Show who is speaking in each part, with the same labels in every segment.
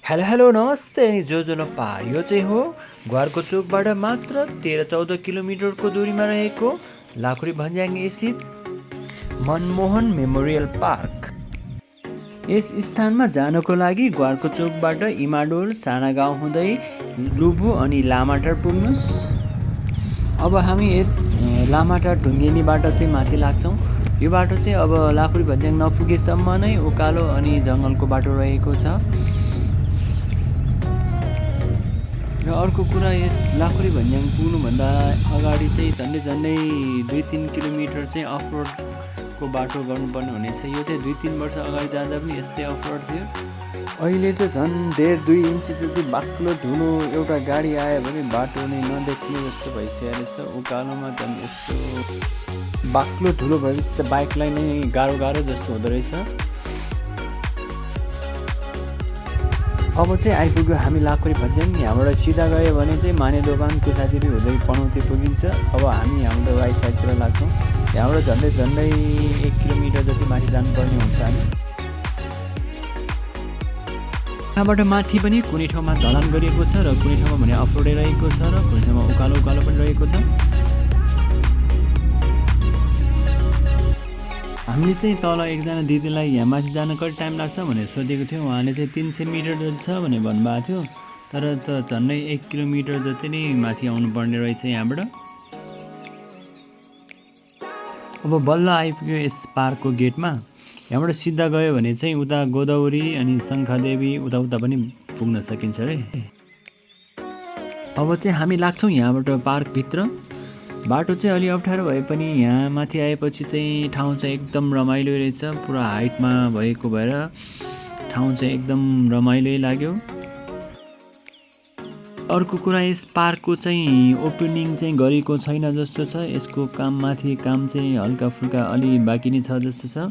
Speaker 1: Hello hello नमस्ते जोजोलप्पा। यो चाहिँ हो घरको चोकबाट मात्र 13-14 किलोमिटरको दूरीमा रहेको लाखुरी भन्ज्याङ स्थित मनमोहन मेमोरियल पार्क। यस स्थानमा जानको लागि घरको चोकबाट इमाडोल साना गाउँ हुँदै लुबु अनि लामाटार पुग्नुहोस्। अब हामी यस लामाटार ढुङ्गेनी बाटो चाहिँ माथि लाग्छौँ। यो बाटो चाहिँ अब लाखुरी भन्ज्याङ नपुगेसम्म नै उकालो अनि जङ्गलको बाटो रहेको छ। र अर्को कुरा, यस लाखुरी भन्ज्याङ पुग्नुभन्दा अगाडि चाहिँ झन्डै 2-3 किलोमिटर चाहिँ अफरोडको बाटो गर्नुपर्ने हुनेछ। यो चाहिँ 2-3 वर्ष अगाडि जाँदा पनि यस्तै अफरोड थियो। अहिले त झन् 1.5-2 इन्च जति बाक्लो धुलो एउटा गाडी आयो भने बाटो नै नदेख्ने जस्तो भइसकेको रहेछ। उकालोमा झन् यस्तो बाक्लो धुलो भएपछि बाइकलाई नै गाह्रो जस्तो हुँदो रहेछ। अब चाहिँ आइपुग्यो हामी लाखुरी भन्ज्याङ। यहाँबाट सिधा गयो भने चाहिँ माने दोकान कुसादेवी हुँदै पनौती पुगिन्छ। अब हामी हाम्रो राइट साइडतिर लाग्छौँ। यहाँबाट झन्डै 1 किलोमिटर जति माथि जानुपर्ने हुन्छ हामी। यहाँबाट माथि पनि कुनै ठाउँमा ढलान गरिएको छ र कुनै ठाउँमा भने अफरोडै रहेको छ र कुनै ठाउँमा उकालो पनि रहेको छ। हामीले चाहिँ तल एकजना दिदीलाई यहाँ माथि जान कति टाइम लाग्छ भनेर सोधेको थियौँ। उहाँले चाहिँ 300 मिटर जति छ भनेर भन्नुभएको थियो। तर त झन्डै 1 किलोमिटर जति नै माथि आउनुपर्ने रहेछ यहाँबाट। अब बल्ल आइपुग्यो यस पार्कको गेटमा। यहाँबाट सिधा गयो भने चाहिँ उता गोदावरी अनि शङ्खदेवी उता पनि पुग्न सकिन्छ अरे। अब चाहिँ हामी लाग्छौँ यहाँबाट पार्कभित्र। बाटो चाहिँ अलि अप्ठ्यारो भए पनि यहाँ माथि आएपछि चाहिँ ठाउँ चाहिँ एकदम रमाइलो रहेछ। पुरा हाइटमा भएको भएर ठाउँ चाहिँ एकदम रमाइलो लाग्यो। अर्को कुरा, यस पार्कको चाहिँ ओपनिङ चाहिँ गरेको छैन जस्तो छ। यसको माथि काम चाहिँ हल्का फुल्का अलि बाँकी नै छ जस्तो छ।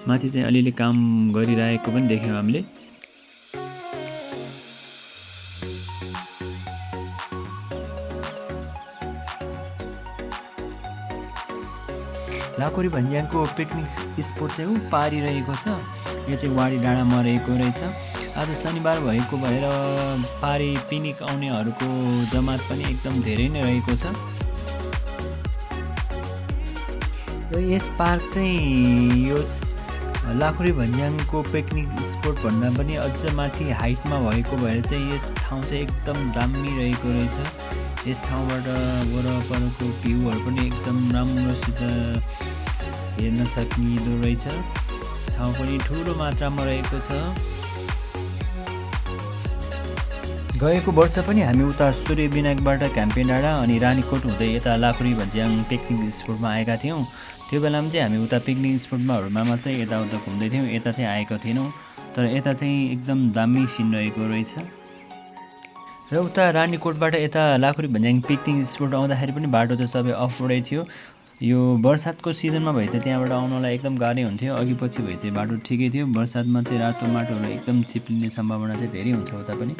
Speaker 1: माथि चाहिँ अलिअलि काम गरिरहेको पनि देख्यौँ हामीले। लाखुरी भन्ज्याङको पिकनिक स्पोट चाहिँ पारी रहेको छ। यो चाहिँ वाडी डाँडामा रहेको रहेछ। आज शनिबार भएको भएर पारी पिकनिक आउनेहरूको जमात पनि एकदम धेरै नै रहेको छ। र यस पार्क चाहिँ यो लाखुरी भन्ज्याङको पिकनिक स्पोट भन्दा पनि अझ माथि हाइटमा भएको भएर चाहिँ यस ठाउँ चाहिँ एकदम दामी रहेको रहेछ। यस ठाउँबाट वरपरको भ्यूहरू पनि एकदम राम्रोसित हेर्न सकिँदो रहेछ। ठाउँ पनि ठुलो मात्रामा रहेको छ। गएको वर्ष पनि हामी उता सूर्य विनायकबाट क्याम्पेन डाँडा अनि रानीकोट हुँदै यता लाखुरी भन्ज्याङ पिकनिक स्पोटमा आएका थियौँ। त्यो बेलामा चाहिँ हामी उता पिकनिक स्पोटमाहरूमा मात्रै यताउता घुम्दै थियौँ। यता चाहिँ आएको थिएनौँ। तर यता चाहिँ एकदम दामी सिन रहेको रहेछ। र उता रानीकोटबाट यता लाखुरी भन्ज्याङ पिकनिक स्पोट आउँदाखेरि पनि बाटो त सबै अफरोडै थियो। यो बर्सातको सिजनमा भए त त्यहाँबाट आउनलाई एकदम गाह्रै हुन्थ्यो। अघि पछि भए चाहिँ बाटो ठिकै थियो। बर्सातमा चाहिँ रातो माटोहरू एकदम चिप्लिने सम्भावना चाहिँ धेरै हुन्छ उता पनि।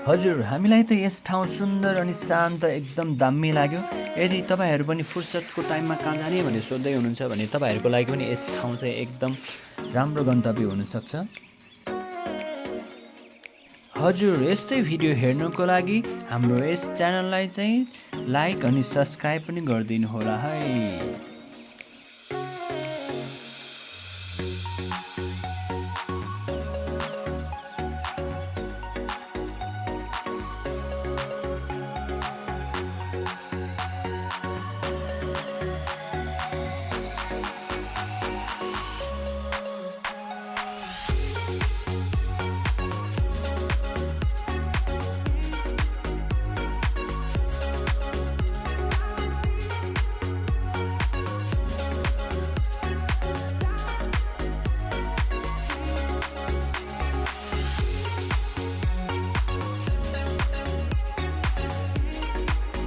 Speaker 1: हजुर, हामीलाई त यस ठाउँ सुन्दर अनि शान्त एकदम दामी लाग्यो। यदि तपाईँहरू पनि फुर्सदको टाइममा कहाँ जाने भनेर सोध्दै हुनुहुन्छ भने तपाईँहरूको लागि पनि यस ठाउँ चाहिँ एकदम राम्रो गन्तव्य हुनसक्छ। हजुर, यस्तै भिडियो हेर्नको लागि हाम्रो यस च्यानललाई चाहिँ लाइक अनि सब्सक्राइब पनि गरिदिनु होला है।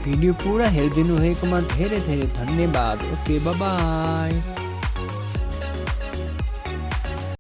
Speaker 1: भिडियो पुरा हेरिदिनु भएकोमा धेरै धेरै धन्यवाद। Okay, bye bye.